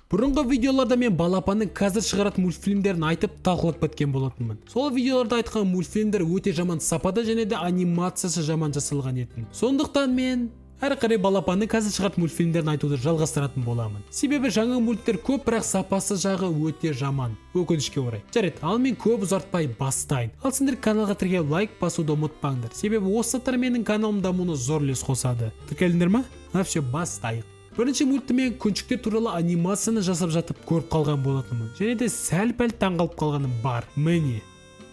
Бұрынғы видеоларда мен Балапанның қазір шығаратын мультфильмдерін айтып, талқылап кеткен болатынмын. Сол видеоларда айтқан мультфильмдер өте жаман сапада және де анимациясы жаман жасалған етін. Сондықтан мен әрі қарай Балапанның қазір шығаратын мультфильмдерін айтуды жалғастыратын боламын. Себебі жаңа мульттер көп, бірақ сапасы жағы өте жаман, өкінішке орай. Жарайды, ал мен көп ұзартпай бастайын. Ал сендер каналға тіркеліп, лайк басуды ұмытпаңдар. Себебі осы заттар менің каналым дамуына зор үлес қосады. Тіркелдіңдер ма? А, все, бастайық. Бірінші мультті мен күншіктер туралы анимацияны жасап жатып көріп қалған болатынмын. Және де сәл пәл таңғалып қалғаным бар. Міне.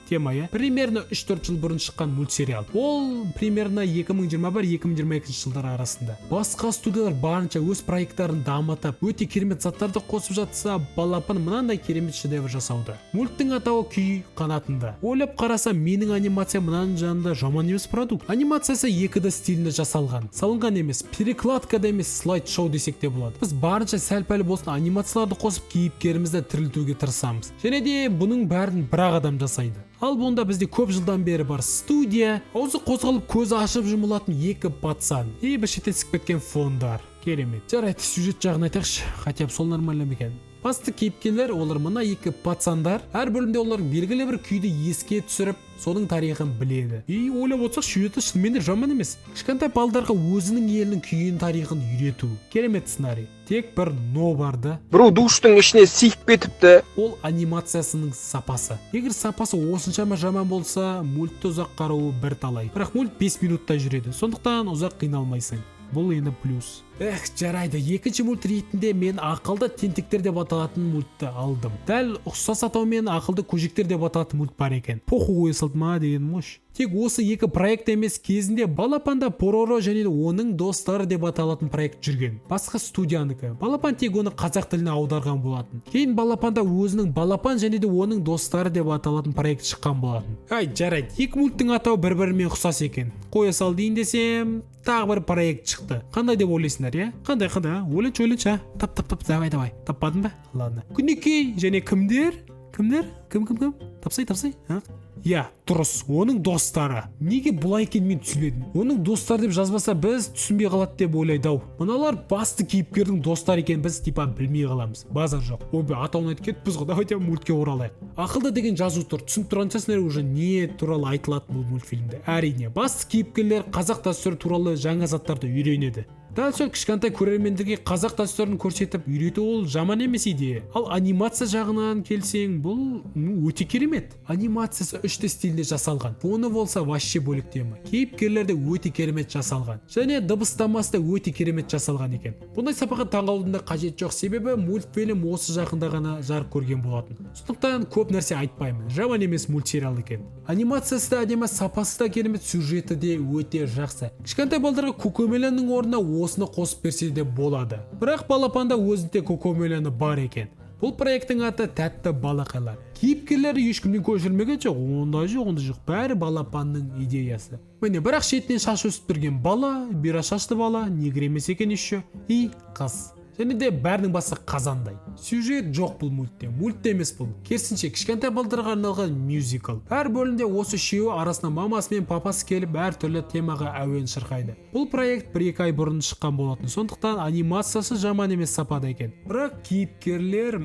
Тема, иә, примерно 3-4 жыл бұрын шыққан мультсериал. Ол примерно 2021-2022 жылдар арасында. Басқа студиялар барынша өз проекттарын дамытып, өте керемет заттарды қосып жатса, Балапан мынандай керемет шедевр жасауда. Мульттің атауы «Күй қанатында». Ойлап қарасам, менің анимация мынаның жанында жаман емес продукт. Анимациясы 2D стилінде жасалған, салынған емес, перекладка да емес, слайд шоу десек те болады. Біз барынша сәл пәл болсын анимацияларды қосып, кейіпкерімізді тірілтуге тырысамыз. Және де бұның бәрін бір ақ адам жасайды. Ал бұнда бізде көп жылдан бері бар студия, аузы қозғалып, көзі ашып жұмылатын екі пацан и бір шетен түсіп кеткен фондар. Керемет. Жарайды, сюжет жағын айтайықшы, хотя бы сол нормально ма екен? Басты кейіпкерлер олар мына екі пацандар. Әр бөлімде олар белгілі бір күйді еске түсіріп, соның тарихын біледі. И ойлап отырсақ, сюжеті шынымен де жаман емес. Кішкентай балдарға өзінің елінің күйін, тарихын үйрету. Керемет сценарий. Тек бір но бар да. Біреу душтың ішіне сиіп кетіпті. Ол анимациясының сапасы. Егер сапасы осыншама жаман болса, мультті ұзақ қарауы бір талай. Бірақ мульт 5 минутта жүреді, сондықтан ұзақ қиналмайсың. Бұл енді плюс. Эх, жарайды, екінші мульт ретінде мен «Ақылды тентектер» деп аталатын мультті алдым. Дәл ұқсас атаумен «Ақылды көжектер» деп аталатын мульт бар екен. Похуй, қоя салды ма дегенім ғой. Тек осы екі проект емес, кезінде Балапанда «Пороро және де оның достары» деп аталатын проект жүрген. Басқа студиянікі. Балапан тек оны қазақ тіліне аударған болатын. Кейін Балапанда өзінің «Балапан және де оның достары» деп аталатын проект шыққан болатын. Ай, жарайды, екі мульттің атауы бір-бірімен ұқсас екен. Қоя сал дейін десем, тағы бір проект шықты. Қандай деп ойлайсыңдар, иә? Қандай, қандай, а? Ойланшы, ойланшы, а? Тап, тап, тап, давай, давай. Таппадың ба? Ладно. Күнекей және кімдер? Кімдер? Кім, кім, кім? Тапсай, тапсай, а? Иә, дұрыс, «Оның достары». Неге бұлай екенін мен түсінбедім. «Оның достары» деп жазбаса, біз түсінбей қалады деп ойлайды ау. Мыналар басты кейіпкердің достары екенін біз типа білмей қаламыз. Базар жоқ. Ойбай, атауын айтып кетіппіз ғой. Давайте мультке оралайық. «Ақылды» деген жазу тұр. Түсініп тұрған шығарсыңдар уже не туралы айтылады бұл мультфильмде. Әрине, басты кейіпкерлер қазақ дәстүрі туралы жаңа заттарды үйренеді. Дәл сол кішкентай көрермендерге қазақ дәстүрін көрсетіп үйрету, ол жаман емес идея. Ал анимация жағынан келсең, бұл өте керемет. Анимациясы 3D стилінде жасалған. Фоны болса, вообще бөлек тема. Кейіпкерлер де өте керемет жасалған. Және дыбыстамасы да өте керемет жасалған екен. Бұндай сапаға таңғалудың да қажеті жоқ, себебі мультфильм осы жақында ғана жарық көрген болатын. Сондықтан көп нәрсе айтпаймын. Жаман емес мультсериал екен. Анимациясы да әдемі, сапасы да керемет, сюжеті де өте жақсы. Кішкентай балдарға Кокомелонның орнына осыны қосып берсе де болады. Бірақ Балапанда өзінде Кокомелоны бар екен. Бұл проекттің аты «Тәтті балақайлар». Кейіпкерлері ешкімнен көшірмеген жоқ, ондай жоқ, ондай жоқ. Бәрі Балапанның идеясы. Міне, бірақ шетінен шаш өсіп тұрген бала, бұйра шашты бала, негр емес екен еще, и қыз. Және де бәрінің басы қазандай. Сюжет жоқ бұл мультте. Мультте емес бұл. Керісінше, кішкентай балдарға арналған мюзикл. Әр бөлімде осы үшеуі арасына мамасы мен папасы келіп, әртүрлі темаға әуен шырқайды. Бұл проект 1-2 ай бұрын шыққан болатын. Сондықтан анимациясы жаман емес сапада екен. Бірақ кейіпкерлер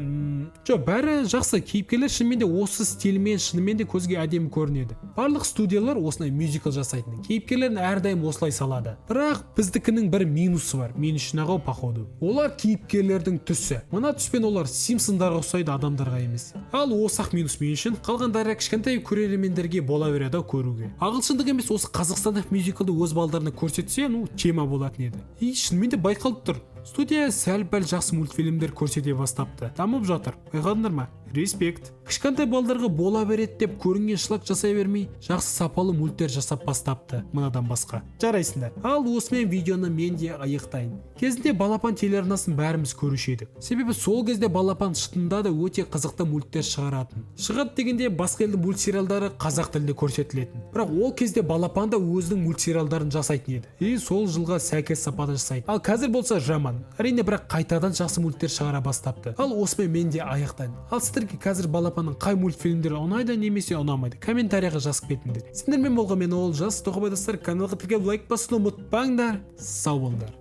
жоқ, бәрі жақсы. Кейіпкерлер шынымен де осы стильмен шынымен де көзге әдемі көрінеді. Барлық студиялар осындай мюзикл жасайтын. Кейіпкерлерін әрдайым осылай салады. Бірақ біздікінің бір минусы бар. Мен үшін ақ, походу. Олар кейіпкерлердің түсі. Мына түспен олар Симпсондарға ұқсайды, адамдарға емес. Ал осы ақ минус мен үшін. Қалғандары кішкентай көрермендерге бола береді ау көруге. Ағылшындық емес, осы қазақстандық мюзиклді өз балдарына көрсетсе, ну, тема болатын еді. И шынымен де байқалып тұр. Студия сәл пәл жақсы мультфильмдер көрсете бастапты. Дамып жатыр. Байқадыңдар ма? Респект. Кішкентай балдарға бола береді деп көрінген шлак жасай бермей, жақсы сапалы мульттер жасап бастапты мынадан басқа. Жарайсыңдар. Ал осымен видеоны мен де аяқтайын. Кезінде Балапан телеарнасын бәріміз көруші едік. Себебі сол кезде Балапан шынында да өте қызықты мульттер шығаратын. Шығады дегенде, басқа елдің мультсериалдары қазақ тілінде көрсетілетін. Бірақ ол кезде Балапан да өзінің мультсериалдарын жасайтын еді. И сол жылға сәйкес сапада жасайтын. Ал қазір болса жаман. Әрине, бірақ қайтадан жақсы мульттер шығара бастапты. Ал осымен мен де аяқтайын. Ал сіздерге қазір Балапанның қай мультфильмдері ұнайды немесе ұнамайды? Комментарийға жазып кетіңдер. Сендермен болған мен, Олжас Тоқабай, достар. Каналға тіркеліп, лайк басуды ұмытпаңдар. Сау болыңдар.